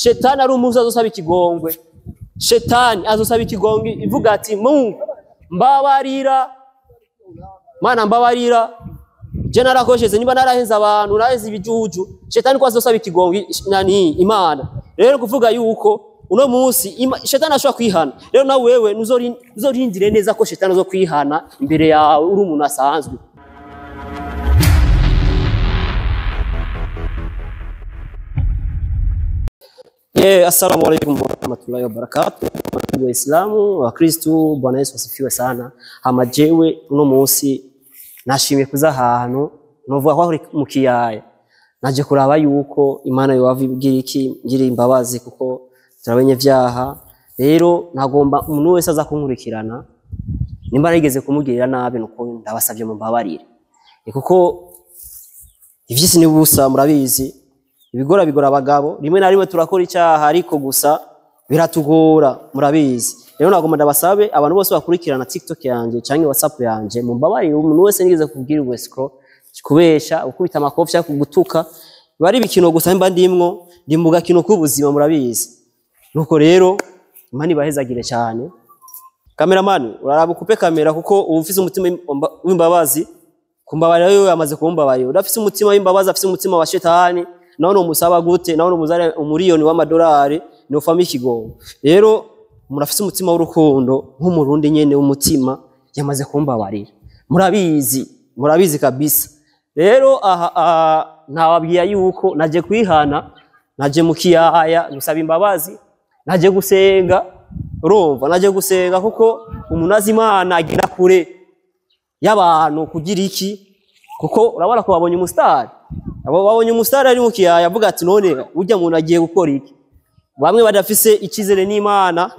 Shetani ari umunsi azosaba ikigongwe. Shetani azosaba ikigongwe ivuga ati Mungu mbabarira, Mana mbabarira, je narakosheze niba narahenze abantu narahenze ibijuju. Shetani ko azosaba ikigongwe nani Imana. Rero kuvuga yuko uno munsi shetani ashobora kwihana. Rero na wewe nuzorindire neza ko shetani azo kwihana imbere yawe uri umuntu asanzwe. Assalamu alaikum warahmatullahi wabarakatuh. Waislamu wa Kristu, Bwana Yesu asifiwe sana. Hama jewe uno munsi nashimye kuza ahantu novuga ko ari mu kiyaya. Naje kuraba yuko Imana yobavugira iki ngira imbabazi kuko turabenye vyaha. Rero nagomba umuntu wese aza kunkurikirana nimba narigeze kumugirira nabi nuko ndabasavye mumbabarire. Kuko ivyisi ni busa murabizi. Ibigora bigora abagabo, rimwe na rimwe turakora icyaha ariko gusa biratugora murabizi. Rero nagomba ndabasabe abantu bose bakurikirana TikTok yanje canke WhatsApp yanje mumbabarire umuntu wese nigeze kubwira ubescro kubesha ukubita amakofi cyangwa kugutuka bari bikino gusa mba ndimwo ndi mu gakino k'ubuzima murabizi. Nuko rero Imana ibahezagire cyane. Cameraman uraraba ukupe kamera kuko uba ufise umutima w'imbabazi, kumbabarira yo yamaze kumbabarira. Udafise umutima w'imbabazi afise umutima wa shetani nawe umusaba gute, nawe umuzare umuriyoni w'amadolari nofama ikigongo. Rero murafise umutima w'urukundo nk'umurundi nyene w'umutima yamaze kumbabarira. Murabizi, murabizi kabisa. Rero aha ntawabwiye yuko naje kwihana, naje mu kiyaya gusaba imbabazi, naje gusenga, urumva naje gusenga kuko umuntu azi Imana agira kure y'abantu kugira iki, kuko urabona ko babonye umustar. Abo babonye umustar ari mu kiyaya avuga ati none urya muntu agiye gukora iki. Bamwe badafise ikizere n'Imana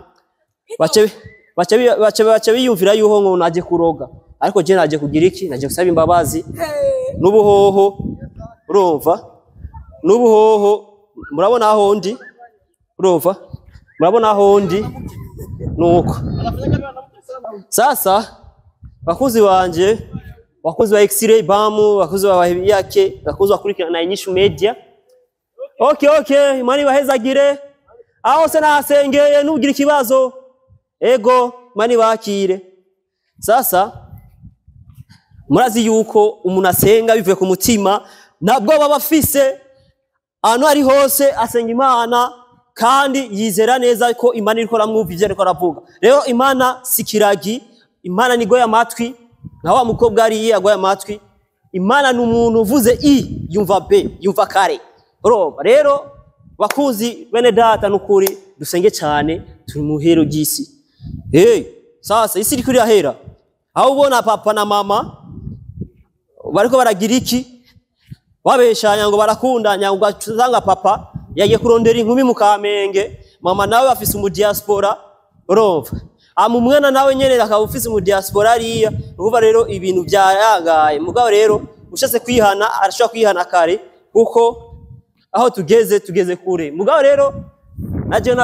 bace biyumvira yuho ngo naje kuroga, ariko je naje kugira iki, naje gusaba imbabazi n'ubuhoho. Urumva n'ubuhoho murabona aho ndi, urumva murabona aho ndi nuko. Sasa bakuzi wanje, bakuzi wa X-ray bamu, bakuzi wa yake, bakuzi bakurikirana Inyishu Media. Okay, Imana ibahezagire. Aho se nahasengeye nugira ikibazo. Ego, Imana ibakire. Sasa murazi yuko umuntu asenga bivuye ku mutima nabwo baba afise ahantu ari hose asenga Imana kandi yizera neza ko Imana iriko aramwumva ivyo ariko aravuga. Rero Imana si kiragi, Imana ni goya amatwi, nka wa mukobwa ariye agoya amatwi. Imana ni umuntu uvuze i yumva b yumva kare. Urumva rero bakuzi bene data nukuri dusenge cyane turi mu hero ry'isi. Hey, sasa isi iriko irahera. Aho ubona papa na mama bariko baragira iki babeshanya ngo barakundanya, ugasanga papa yagiye kurondera inkumi mu Kamenge, mama nawe afise mu diaspora. Urumva amumwana nawe nyene akaba ufise mu diaspora ariya. Urumva rero ibintu byarangaye. Mugabo rero ushatse kwihana arashobora kwihana kare kuko aho tugeze tugeze kure. Mugabo rero naje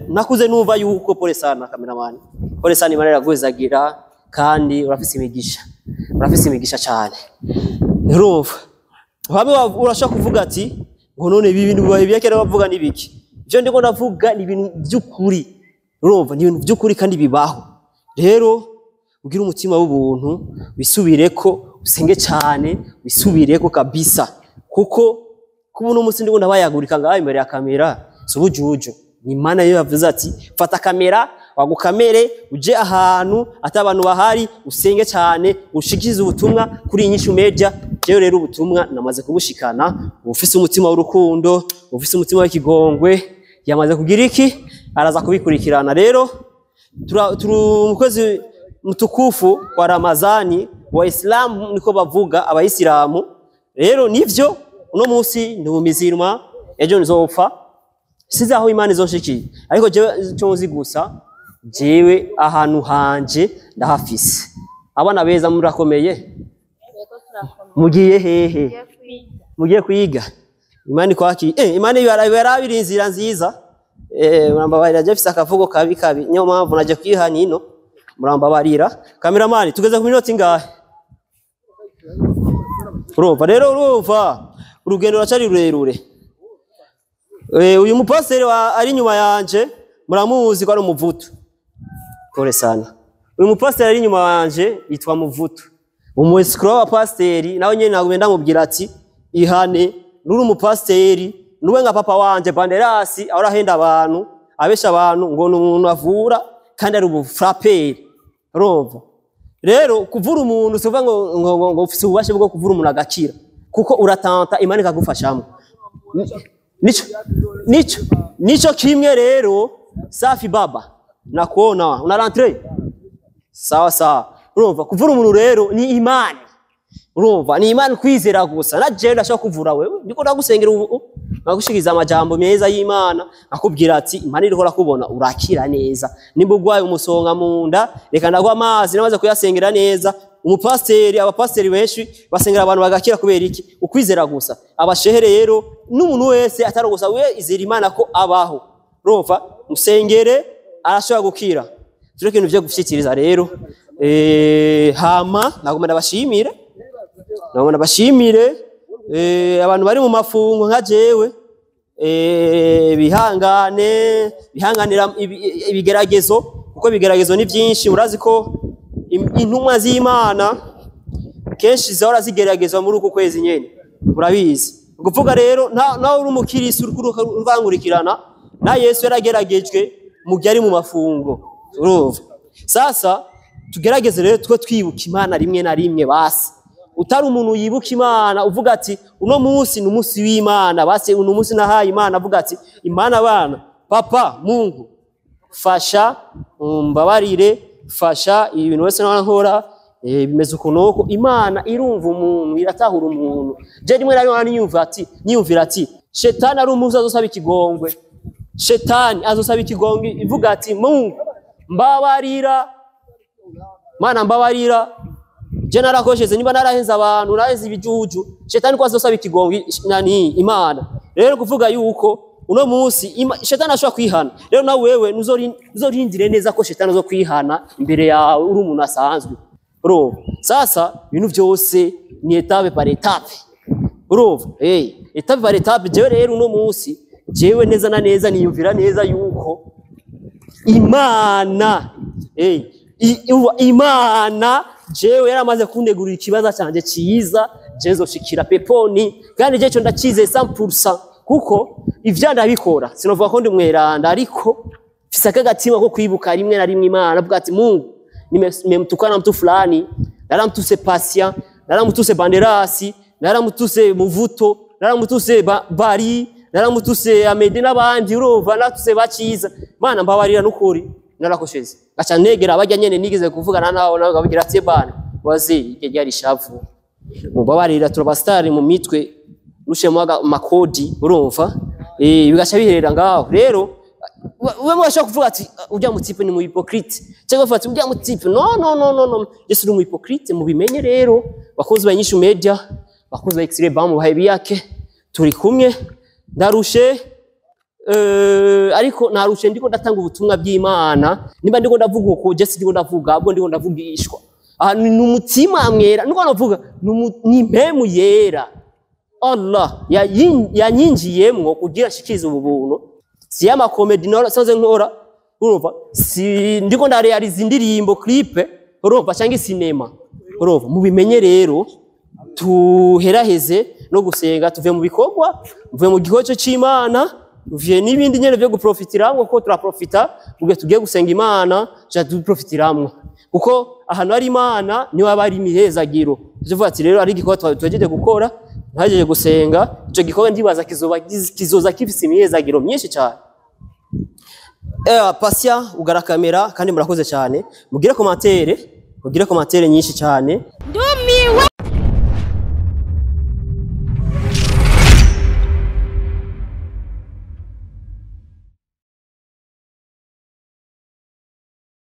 nakuze numva yuko pole sana cameraman, pole sana, Imana iraguzagira kandi urafise imigisha, urafise imigisha cyane. Urumva hamwe urashaka kuvuga ati ngo none ibi bintu bibaye byakera bavuga nibiki. Ivyo ndiko ndavuga ni ibintu by'ukuri. Urumva ni ibintu by'ukuri kandi bibaho. Rero ugira umutima w'ubuntu wisubireko usenge cyane wisubireko kabisa, kuko kuba uno munsi ndiko ndabayagurika ngaha imbere ya kamera si ubujuju. Ni Imana yo yavuze ati fata kamera wagukamere uje ahantu atabantu bahari usenge cyane ushikize ubutumwa kuri Inyishu Media. Jewe rero ubutumwa namaze kubushikana, ufise umutima w'urukundo, ufise umutima w'ikigongwe yamaze kugira iki araza kubikurikirana. Rero turi mu kwezi mtukufu wa Ramazani, Waislamu niko bavuga abayisilamu. Rero nivyo uno munsi ndi mumizirma, ejo nzopfa sizi aho Imana izonshikiye, ariko jewe cyo nzi gusa jewe ahantu hanje ndahafise. Abana beza murakomeye, mugiye hehe? Mugiye kwiga. Imana kwaki Imana yarabira inzira nziza. Murambabarira je fisa akavugo kabi kabi, niyo mpamvu naje kwihana ino. Murambabarira. Cameraman tugeze ku minota ingahe? Urumva rero urumva urugendo ruracari rurerure. Uyu mupasiteri ari inyuma yanje muramuzi ko ari umuvutu. Pole sana. Uyu mupasiteri ari inyuma yanje yitwa Muvutu. Umuesikoro w'abapasiteri nawe nyene nagumye ndamubwira ati ihane, nuri umupasiteri, nuwe nka papa wanje Banderasi ahora ahenda abantu, abesha abantu ngo ni umuntu avura kandi ari ubufraperi. Urumva? Rero kuvura umuntu si ukuvuga ngo ufise ububasha bwo kuvura umuntu agakira, kuko uratanta Imana ikagufashamwo. Nico kimwe rero. Safi baba, nakuona una rentrée sawa sawa. Urumva, kuvura umuntu rero ni imani. Urumva, ni imani, kwizera gusa. Na jewe ndashobora kuvura wewe, ndiko ndagusengera ubu, nkagushikiza amajambo meza y'Imana, akubwira ati Imana iriko irakubona, urakira neza. Nimba urwaye umusonga mu nda, reka ndagwa amazi namaze kuyasengera neza. Umupasiteri, abapasiteri benshi basengera abantu bagakira. Kubera iki? Ukwizera gusa. Abashehe rero n'umuntu wese atari gusa we izera Imana ko abaho, urumva, musengere arashobora gukira. Turi ibintu vyo gushyikiriza rero. Hama nagomba ndabashimire, nagomba ndabashimire abantu bari mu mafungo nka jewe, bihangane, bihanganira ibigeragezo, kuko ibigeragezo ni byinshi. Murazi ko intumwa z'Imana kenshi zahora zigeragezwa muri uku kwezi nyene, murabizi. Ukuvuga rero nawe uri umukirisi uriko urangurikirana na Yesu yarageragejwe mu gihe ari mu mafungo. Urumva, sasa tugerageze rero twe twibuka Imana rimwe na rimwe. Basi utari umuntu yibuka Imana, uvuga ati uno munsi ni umunsi w'Imana, basi uno munsi nahaye Imana, avuga ati Imana bana, papa Mungu, fasha umbabarire, fasha ibintu wese nawe nkora bimeze ukuntu uko. Imana irumva umuntu, iratahura umuntu. Je rimwe na rimwe niyumva ati, niyumvira ati shetani ari umunsi azosaba ikigongwe, shetani azosaba ikigongwe, ivuga ati Mungu mbabarira, Mana mbabarira, je narakosheze, niba narahenze abantu, narahenze ibijuju. Shetani ko azosaba ikigongwe nani Imana. Rero kuvuga yuko uno munsi shetani ashobora kwihana, rero nawe wewe nuzorindire neza ko shetani azo kwihana imbere yawe uri umuntu asanzwe. Urumva, sasa ibintu byose ni étape par étape. Urumva, étape par étape. Jewe rero uno munsi jewe neza na neza niyumvira neza yuko Imana Imana jewe yaramaze kundegurira ikibaza canje ciza, je nzoshikira peponi, kandi je cyo ndacize 100%, kuko ivyo ndabikora. Sinovuga ko ndi mweranda, ariko mfise akagatima ko kwibuka rimwe na rimwe Imana, avuga ati Mungu, nimemtukana mtu fulani, naramtuse Patient, naramutuse Banderasi, naramutuse Muvuto, naramutuse Bari, naramutuse Amede n'abandi, urumva, natuse baciza. Mana mbabarira, nukuri narakosheze. Gaca negera abajya nyene nigeze kuvugana nabo, nabo bagira ati bana wazi iryo ryari shavu, mubabarira, turabastari mu mitwe rushemo makodi. Urumva, bigaca biherera ngaho. Rero we mwashobora kuvuga ati ujya mu type ni mu hypocrite, cyangwa bavuga ati ujya mu type. No, no, no, no, no, Yesu ni mu hypocrite. Mubimenye rero, bakunzi ba Inyishu Media, bakunzi ba X-Ray Bam, bahaye biyake, turi kumwe. Ndarushe, ariko narushe ndiko ndatanga ubutumwa bw'Imana. Nimba ndiko ndavuga uko, je ndiko ndavuga ahubwo ndiko ndavugishwa. Aha ni umutima mwera niko navuga, ni impemu yera Allah yanyinjiyemwo kugira nshikirize ubu buntu. Si ya makomedi sanze nkora, urumva, si ndiko ndarealiza indirimbo, clip, urumva, cyangwa sinema. Urumva, mubimenye rero, tuheraheze no gusenga, tuve mu bikorwa, tuve mu gikorwa c'Imana, tuve n'ibindi nyene vyo guprofitiramwo, kuko turaprofita ubwo tugiye gusenga Imana, tuja duprofitiramwo, kuko ahantu hari Imana niho haba hari imihezagiro. Tuvuga ati rero ari igikorwa tuhejeje gukora, ntahejeje gusenga, ico gikorwa ndibaza kizoba kizoza gifise imihezagiro myinshi cyane. Pasia ugara kamera, kandi murakoze cyane. Mugire commentaire, mugire commentaire nyinshi cyane.